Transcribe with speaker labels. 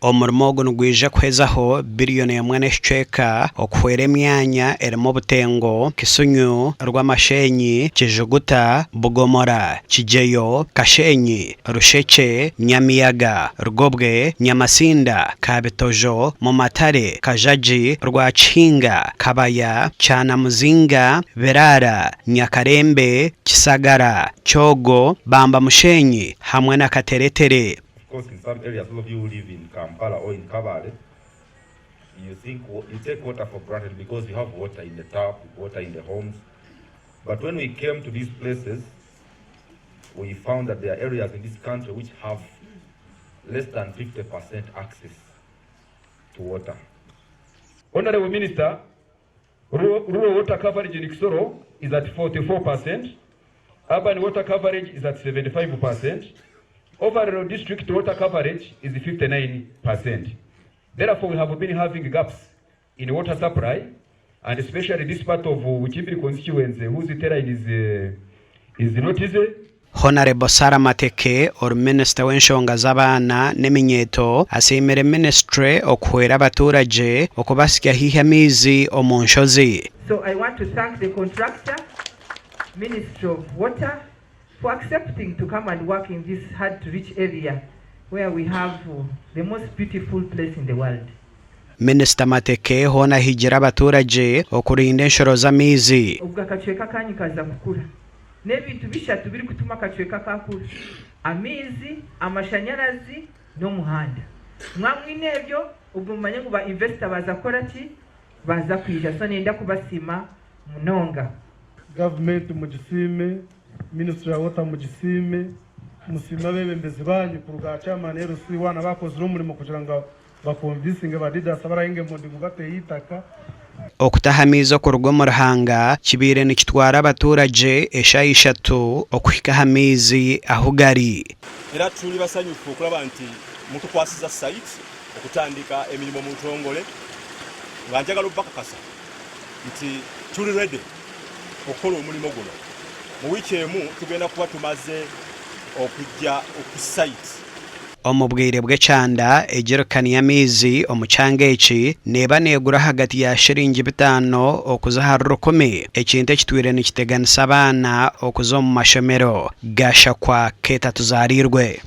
Speaker 1: Omurimo ogu nigwija kuhezaho biriyoni emwe n'ekicweka okuhwera emyanya erimu obutengo, Kisunyu, Rwamashenyi, Kijuguta, Bugomora, Kigyeyo, Kashenyi, Rushekye, Nyamiyaga, Rugobwe, Nyamasinda, Kabitojo, Mumatare, Kajagi, Rwakihinga, Kabaya, Kyanamuzinga, Biraara, Nyakarembe, Kisagara, Kyogo, Bamba Mushenyi hamwe na Kateretere.
Speaker 2: Of course in some areas those of you who live in Kampala or in Kabale you think you take water for granted because you have water in the tap, water in the homes but when we came to these places we found that there are areas in this country which have less than 50% access to water.
Speaker 3: Honourable Minister, rural water coverage in Kisoro is at 44%, urban water coverage is at 75%, overall district water coverage is 59%. Therefore, we have been having gaps in water supply, and especially this part of Bukimbiri constituency whose terrain is, is not easy.
Speaker 1: Honarebo Sarah Mateke ori minisita w'enshonga z'abaana n'eminyeeto asiimire minisiture okuhwera abaturagye okubasya haihi amaizi omu nshozi.
Speaker 4: So I want to thank the contractor, Ministry of Water, for accepting to come and work in this hard to reach area where we have the most beautiful place in the world.
Speaker 1: Minisita Mateke hoona ahigire abaturagye okurinda enshoro z'amaizi.
Speaker 4: Obwo akacweka akanyu kaza kukura. N'ebintu bishatu birikutuma akacweka kakura, amaizi, amashanyarazi n'omuhanda. Mwaba mwine ebyo, obwo mumanye ngu ba investor baaza kukora ki? Baaza kwija. So niinyenda kubasiima munonga.
Speaker 5: Gavumenti mugisiime, Ministry ya Water mugisiime, musiime abeebembezi baanyu kuruga aha Chairman LC waana baakozire omurimo kugira ngu bakonvinsinge ba leaders abarahinga emondi ngu bateyo eitaka.
Speaker 1: Okutaha amaizi okuruga omu ruhanga kibaire nikitwara abaturagye eshaaha ishatu okuhika aha maizi ahu gari.
Speaker 6: Era turi basanyufu okuraba nti mutukwasiza site okutandika emirimo omu butongore nga njagala obakakasa nti turi ready okukora omurimo guno. Mu wiiki emu tugenda kuba tumaze okujja ku site.
Speaker 1: Omu bwire bw'ekyanda, ejerikani y'amaizi omu kyanga eki neeba neegura ahagati ya shiringi bitaano okuza ahari rukumi, ekintu ekitwire nikiteganisa abaana okuza omu mashomero. Gashakwa Keeta Tuzaariirwe.